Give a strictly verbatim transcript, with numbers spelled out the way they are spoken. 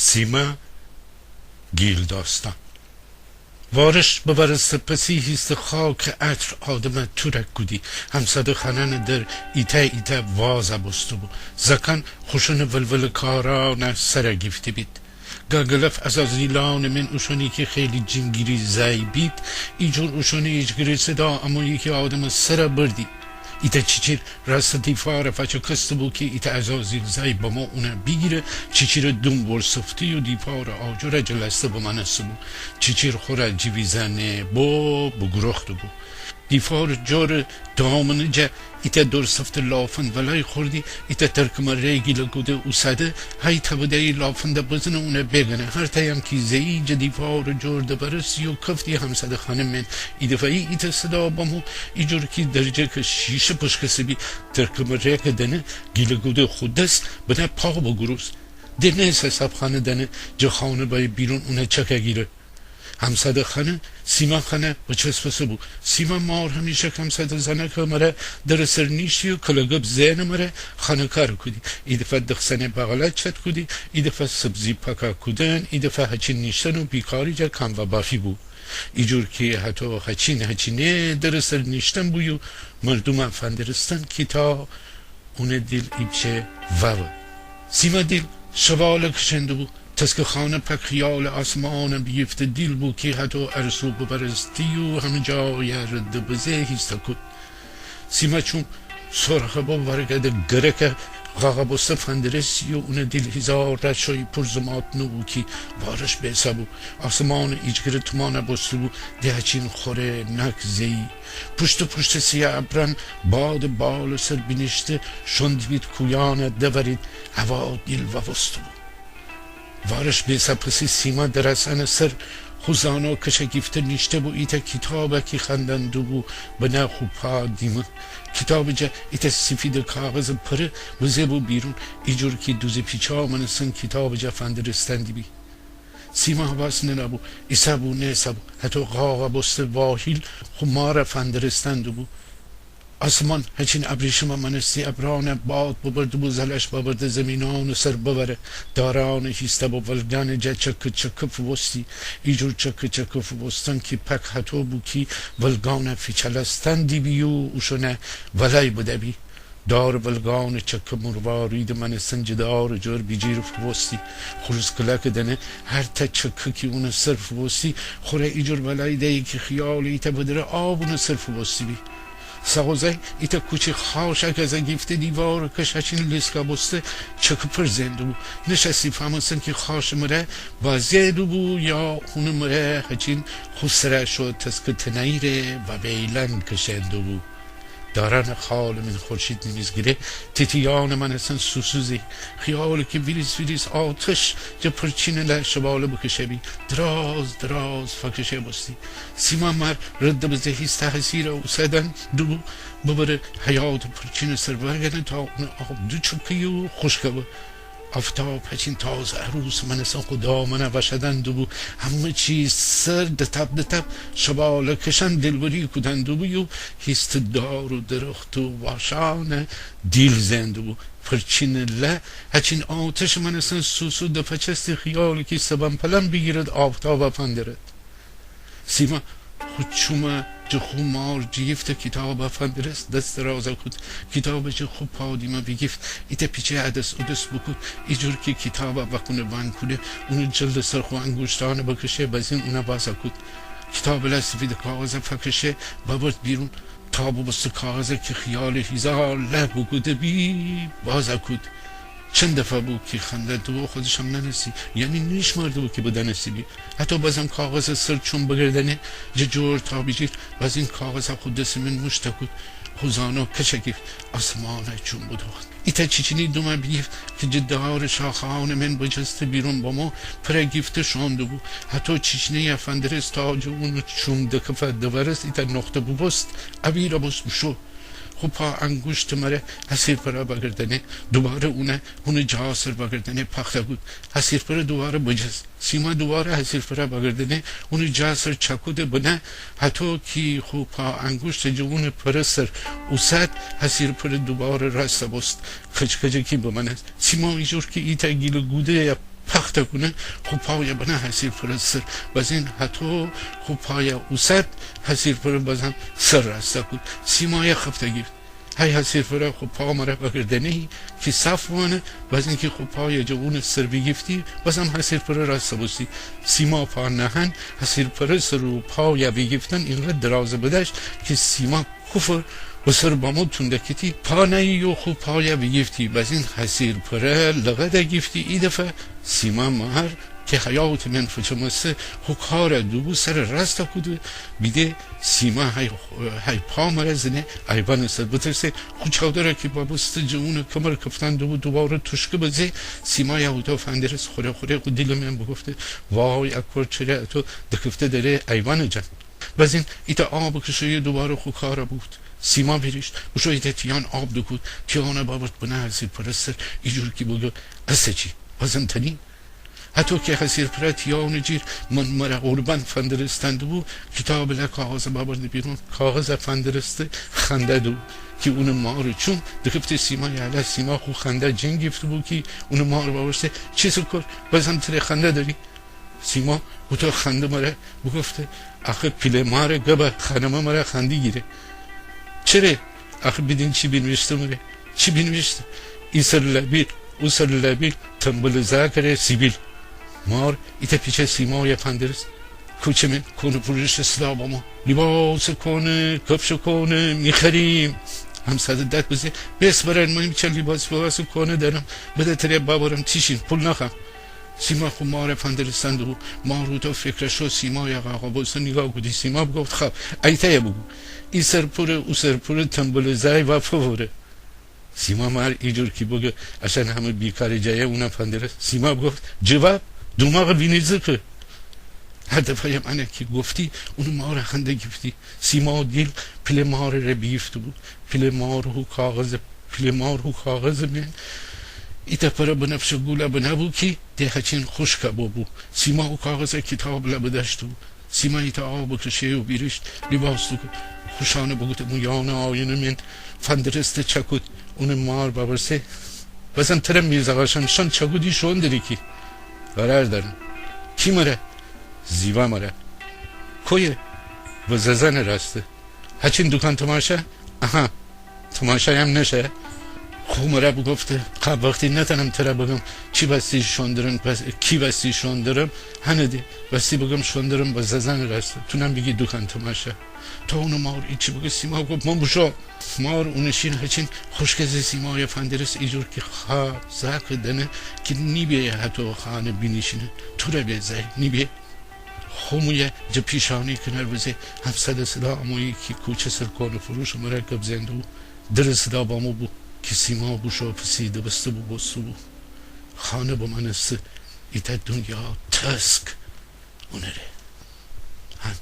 سیما گیل داستان. وارش ببرسته پسی هیسته خاکٚ عطر آدمه تورک کودی. همساده خانه در ایتا ایتا وازه بوسته بو. زاکان خوشونٚ ولوله کارانه سره گیفته بید. گاگلف عزازیلانٚ من اوشونی کی خیلی جینگیری زای بید، ایجور اوشونٚ ایجگره صدا امویی کی آدمه سره بردی. ایتا چیچیر راسته دیفاره فچکسته بو کی ایتا عزازیل زای بمو اونه بیگیره، چیچیره دوم ورسفتی و دیفاره آجوره جلسته بمانسته بو. چیچیر خوره جیویزانه بو بوگروخته بو. دیفارٚ جورٚ دامنه جا ایتا دورسفته لافند ولای خوردی، ایتا ترکمه ره گیله گوده اوساده، هی تبده‌یی لافنده بزنه اونه بیگنه. هر تایم کی زه‌یی جه دیفارٚ جور دبرستی و کفتی همساده خانه من. ایدفعه‌یی ایتا صدا بمو، ایجور کی درجکه شیشه پشکسته بی، ترکمه ره که دنه گیله گوده خو دس بنه پا بوگروس. ده نیسه صاب خانه دنه جه خانه بای بیرون اونه چکه گیره. همساده خانه سیما خانه بچسبسه بو. سیما مار همیشک همساده زنکه مره درٚ سر نیشتی و کلگب زئنٚ مره خانه کار کودی. ایدفعه دخسنه بغله چت کودی، ایدفعه سبزی پاکا کودن، ایدفعه هچین نیشتن و بیکاری جا کام و بافی بو. ایجور کی هتو هچین هچینه درٚ سر نیشتن بو یو مردومه فندرستن کی تا اونٚ دیل ایپچه ووه. سیما دیل شواله کشنده بو. تسکٚ خانه پک خیالٚ آسمانه بیگیفته دیل بو کی هتو ارسو ببرستی و همه جایه رد بزه هیسته کود. سیما چوم سرخه بو ورگه ده گرکه غاغه بوسته فندرسی و اونٚ دیل هیزار رشوی پر زمات نوبو کی وارش بیسه بو. آسمانٚ ایجگره تومانه بوسته بو، ده هچین خوره نک زه‌یی. پوشته پوشته سیه ابران بادٚ بالٚ سر بینیشته شون دیبید کویانه دورید، هوا دیل ووسته بو. وارش بیسه پسی سیما درسانٚ سر خو زانو کشه گیفته نیشته بو، ایتا کیتابه کی خوأندن دوبو بنه خو پا دیمه. کیتابٚ جا ایتا سیفیدٚ کاغذٚ پره بزه بو بیرون، ایجور کی دوزه پیچا مانستن کیتابٚ جا فندرستن دیبی. سیما حواس ننه بو، ایسه بو نیسه بو، هتو غاغه بوسته واهیل خو ماره فندرستن دوبو. آسمان هچین ابریشمه مانستی، ابرانه باد ببرده بو، زلش ببرده زیمینانٚ سر بوره. دارانه هیسته بو ولگانٚ جا چکه چکه فووستی. ایجور چکه چکه فووستن کی پک هتو بو کی ولگانه فیچلستن دیبی و اوشونه ولای بده‌بی. دارٚ ولگانٚ چکه مرواریدٚ مانستن جه دارٚ جور بیجیر فووستی. خروس کلاکٚ دنه هر تا چکه کی اونٚ سر فووستی خوره ایجور ولای ده‌یی کی خیالٚ ایتا بدره آب اونٚ سر فووستی بی. ساغوزای ایتا کوچی خاشه گزه گیفته دیوارٚ کش هچین لیسکا بوسته چکه پر زئن دوبو. نشأستی فهمستن کی خاشٚ مره بازی دوبو یا اونٚ مره هچین خو سره شو تسکٚ تنه‌یی ره و بیلان کشئن دوبو. دارانٚ خالٚ من خورشید نیمیزگره تیتیانٚ مانستن سوسوزی. خیالی کی ویریس ویریس آتش جه پرچینٚ له شواله بکشه بی. دراز دراز فکشه بوستی. سیما مار رد بزه هیسته حصیره اوسادن دوبو ببره حیاطٚ پرچینٚ سر ورگنه تا اونٚ آب دوچکه یو خوشکه به. آفتاب هچین تازه عروسٚ مانستن خو دامنه وشادن دوبو. همه چی سر دتاب دتاب شواله کشان دلبری کودن دوبو یو هیسته دار و درخت و واشانه دیل زئن دوبو. پرچینٚ له هچین آتشٚ مانستن سوسو دپچستی خیالی کی سبن پلن بیگیرد آفتابه فندرد. سیما خو چومه جه خو مار جیفته کیتابه فندرست دس درازه کود. کیتابه جه خو پا دیمه بیگیفت. ایتا پیچه ا دس او دس بوکود. ایجور کی کیتابه وأکونه وأن کونه اونٚ جلدٚ سر خو انگوشتانه بکشه بزین اونه وازه کود. کیتابٚ له سیفیدٚ کاغذه فکشه ببرد بیرون. تا بوبوسته کاغذه کی خیالی هیزار له بوکوده بی وازه کود. چند دفعه بو کی خوأندن دوبو خودشم نأنستی، یعنی نیشمرده بو کی بدأنسته بی. هتو بازم کاغذٚ سر چوم بگردأنه جه جور تا بیجیر، بازین کاغذه خو دسٚ من موشته کود، خو زانو کشه گیفت، آسمانه چوم بدوخت. ایتا چیچینی دومه بیگیفت کی جه دارٚ شاخه‌انٚ من بجسته بیرون بمو، پره گیفته شون دوبو. هتو چیچینیه فندرست تا جه اونٚ چوم دکفه دورست، ایتا نقطه بوبوست، اویره بوست بوشو. خو پا انگوشتٚ مره حصیر پره بگردأنه، دوباره اونه، اونٚ جا سر بگردأنه پخته کود. حصیر پره دوباره بجست. سیما دوباره حصیر پره بگردأنه، اونٚ جا سر چأکوده بنه، هتو کی خو پا انگوشتٚ جه اونٚ پره سر اوسد، حصیر پره دوباره راسته بوست. کج‌کجکی بمأنست. سیما ایجور کی ایتا گیلٚ گوده‌یه پخته کونه خو پایه بنه حصیرپره سر. بازین هتو خو پایه اوسد، حصیرپره بازم سر راسته کود. سیمایه خفته گیفت. هی حصیرپره خو پا مره وأگردأنه‌یی کی صاف بمأنه، بازین کی خو پایه جه اونٚ سر بیگیفتی، بازم حصیرپره راسته بوستی. سیما پا نهن حصیرپره سر و پایه بیگیفتن اینقدر درازه بدأشت کی سیما کوفر و سر بامو تونده کیتی، پا نهیی و خو پایه بیگیفتی. بازین حصیرپره لغده گیفتی. ایدفعه سیما مار کی حیاطٚ مئن فچمسته خو کاره دوبو، سره راسته کوده بیده سیما هی، هی پا مره زنه ایوانٚ سر. بترسه خو چادره کی ببسته جه اونٚ کمر کفتن دوبو دوباره توشکه بزه. سیمایه هوطو فندرسه، خوره خوره خو دیلٚ مئن بوگفته: وای، ا کور چره اتو دکفته دره ایوانٚ جان. بازین ایتأ آب کشه‌یی دوباره خو کاره بوکود. سیما ویریشت، بوشو ایتأ تیان آب دوکود، تیانه بأورد بنه حصیرپره سر، ایجور کی بگه: اسه چی؟ بازم تنی؟ هتو کی حصیرپره تیانٚ جیر من مره قربان فندرستن دوبو، کیتابٚ له کاغذه بأورده بیرون، کاغذه فندرسته خنده دوبو کی اونٚ مارٚ چوم دکفته سیمایه. هله سیما خو خنده جنگیفته بو کی اونٚ مار وأورسه: چیسه کور، بازم تره خنده دری؟ سیما هوطو خنده مره بوگفته: آخه پیله مارٚ گبه خانمه مره خنده گیره. چره؟ آخه بیدین چی بینیویشته مره. چی بینیویشته؟ ایسر لبیل، اوسر لبیل، تنبلٚ زأکٚ ره سیبیل. مار ایتأ پیچه سیمایه فندرسه. کوچه مئن کؤنه فروشٚ صدا بامو: لیباسٚ کؤنه، کفشٚ کؤنه می‌خریم. همساده داد بزه: بس برأن، من ایچه لیباس ویباسٚ کؤنه دأرم، بده تره بأورم تیشین، پول نخوأم. سیما خو ماره فندرستن دوبو. مار هوطو فکره شو سیمایه قاقا بوسته نیگاه کودی. سیما بوگفت: خب، ایتأیه بوگو: ایسر پوره، اوسر پوره، تنبلٚ زأی وا فووره. سیما مار ایجور کی بگه اشأن همه بیکارٚ جایه، اونه فندرسه. سیما بوگفت: جواب، دوماغٚ وینیزکه. هر دفعه‌یم انه کی گفتی، اونٚ ماره خنده گیفتی. سیما دیل پیله مارٚ ره بیگیفته بو. پیله مار هو کاغذه، پیله مار هو کاغذٚ مئن ایتأ پره بنفشٚ گوله بنه بو کی ده هچین خوشکه بوبو. سیما هو کاغذه کیتابٚ له بدأشته بو. سیما ایتأ آب کشه‌یی و ویریشت، لیباس دوکود، خو شانه بوگود مویانٚ آینه مئن فندرسته چکود. اونٚ مار بأورسه: بازم تره میرزاقاشم شان چکودی شوئون دری کی؟ قرار دأرم. کی مره؟ زیوا مره. کویه؟ و ززنٚ راسته. هچین دوکان تماشا؟ آها، تماشایم نشه؟ خو مره بوگفته: خب وختی نتأنم تره بگم چی وستی شوئون درم، پس کی وستی شوئون درم، هنه ده وستی بگم شوئون درم و ززنٚ راسته، تونم بیگی دوکان تماشا. تا اونٚ مار ایچی بگه سیما گفت: من بوشو. مار اونٚ شین هچین خوشکه زه سیمایه فندرسه ایجور کی خا زأکٚ دنه کی نیبه هتو خانه بینیشینه، توره به زأی نیبه. خو مویه جه پیشانی کنار بزه، همساده صدا امویی کی کوچه سر کؤنه فروشٚ مره گب زئن دوبو. درٚ صدا بامو بو کی سیما بوشو پسی دبسته بو بوسته بو. خانه بمأنسته ایتأ دونیا تسک اونٚ ره. هن.